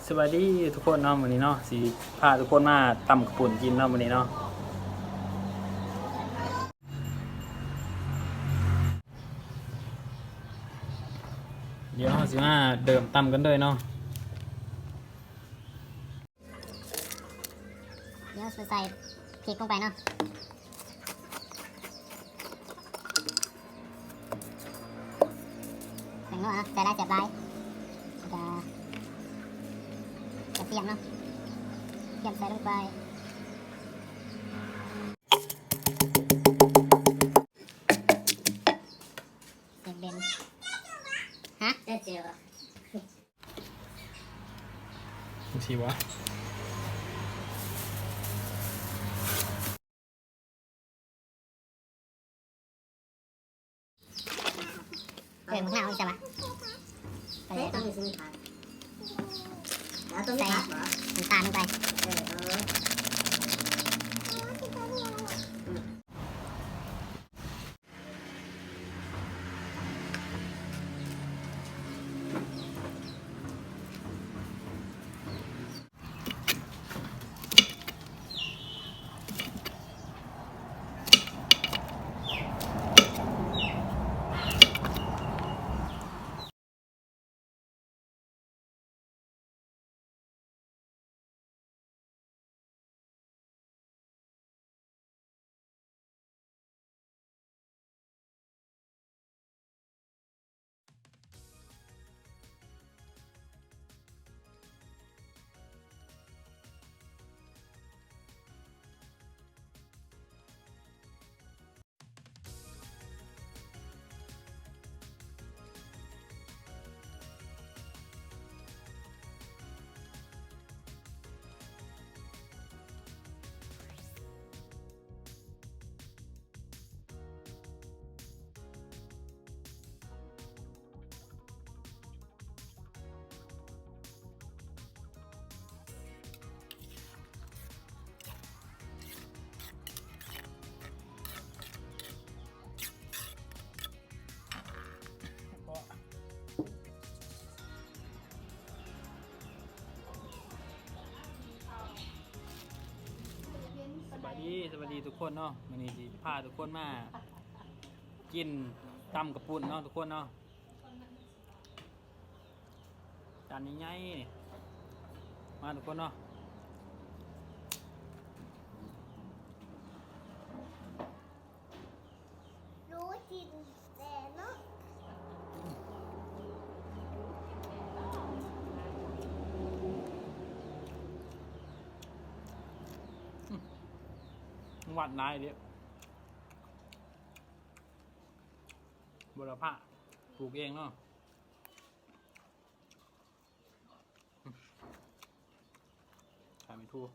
ສະບາຍດີທຸກຄົນເນາະ, ມື້ນີ້ເນາະ ຊິພາທຸກຄົນມາຕຳກະປຸ້ນກິນເນາະ ມື້ນີ້ເນາະ. ດຽວເຮົາຊິມາເລີ່ມຕຳກັນເລີຍເນາະ. ດຽວໃສ່ພິກລົງໄປເນາະ, ແປ້ງນົວເນາະ ໃສ່ຫຼາຍແຊບຫຼາຍ, ແລ້ວກະກະທຽມເນາະ, ກະທຽມໃສ່ລົງໄປ. ເຊບເບັນ ຮະ ເຊບເບັນ ຈັ່ງຊີ້ຫວາ? ເອີ ໝາກນາວນີ້ຊະຫວາ? ເອີ ຕ້ອງມີຊິມີຂາຍ ແລ້ວຕ້ອງມີຜັກບໍ່? ໃສ່ນ້ຳຕານລົງໄປ ເອີ ເອີ. ສະບາຍດີ ສະບາຍດີທຸກຄົນເນາະ, ມື້ນີ້ຊິພາທຸກຄົນມາກິນຕຳກະປຸ້ນເນາະ ທຸກຄົນເນາະ. ຈານໃຫຍ່ໆ ນີ້ ມາທຸກຄົນເນາະ. ຮູ້ກິນແດ່ເນາະ ອືມ ຫວານຫຼາຍເດ້. ບົວລະພາ ປູກເອງເນາະ. ຂາຍໄມ່ທູກ.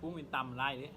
ປຸງເປັນຕຳຫຼາຍເດ້.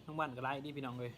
ທາງບ້ານກໍຫຼາຍເດ້ພີ່ນ້ອງເອີຍ.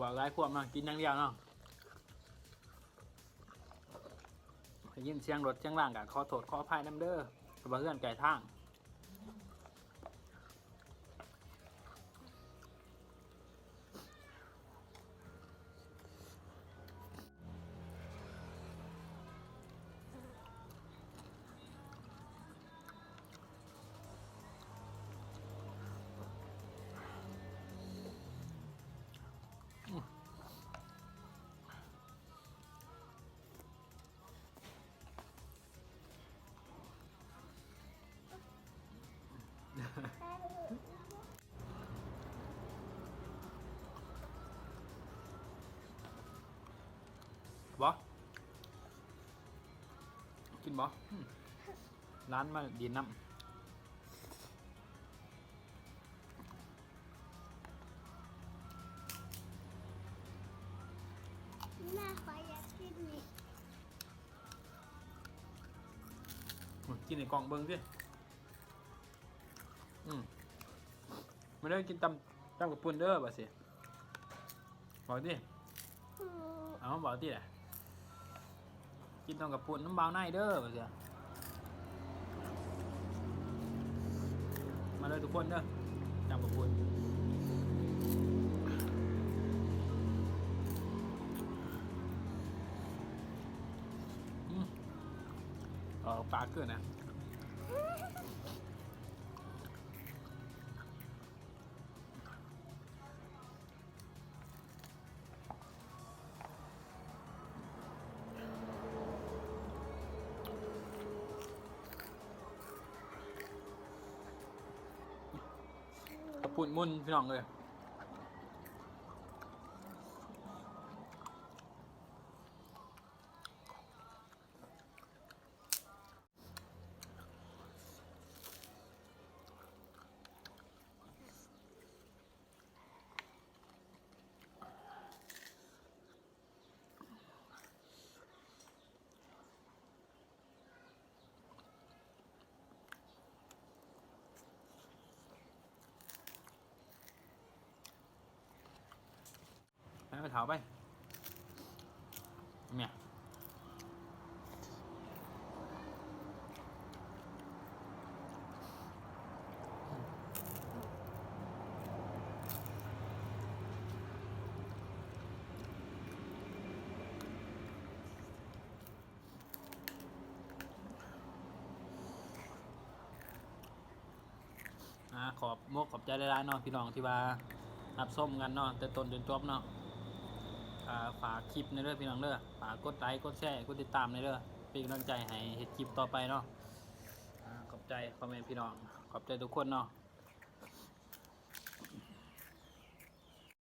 ເວົ້າຫຼາຍຄວາມເນາະ ກິນຢ່າງດຽວເນາະ. ໄດ້ຍິນສຽງລົດສຽງລາງກະຂໍໂທດຂໍອະໄພນຳເດີ ເພາະວ່າເຮືອນໃກ້ທາງ. ບໍ່ ກິນບໍ່? ອືມ ຫຼານມາຫຼິ້ນນຳ. ແມ່ ຂ້ອຍຢາກກິນນີ້. ໂອ້ຍ ກິນໃຫ້ກ້ອງເບິ່ງຕິ. ອືມ ມາເດີ ກິນຕຳ ຕຳກະປຸ້ນເດີ ວ່າຊີ້. ເວົ້າຕິ ເອົາ ເວົ້າຕິລະ ກິນຕຳກະປຸ້ນນຳບ່າວໃນເດີ ວ່າຊີ້. ມາເດີທຸກຄົນເດີ ຕຳກະປຸ້ນ. ອືມ ເອົາປາກເກີນນະ. ກະປຸ້ນໝຸ່ນ ພີ່ນ້ອງເອີຍ. ໄປ ໄປເຖົ້າໄປ ເມຍ. ອາ ຂອບມົກຂອບໃຈຫຼາຍໆເນາະ ພີ່ນ້ອງທີ່ວ່າຮັບຊົມກັນເນາະ ແຕ່ຕົ້ນຈົນຈົບເນາະ. ອາ ຝາກຄລິບແດ່ເດີພີ່ນ້ອງເດີ ຝາກກົດໄລ ກົດແຊ ກົດຕິດຕາມແດ່ເດີ ເປັນກຳລັງໃຈໃຫ້ເຮັດຄລິບຕໍ່ໄປເນາະ. ອາ ຂອບໃຈພໍ່ແມ່ພີ່ນ້ອງ ຂອບໃຈທຸກຄົນເນາະ.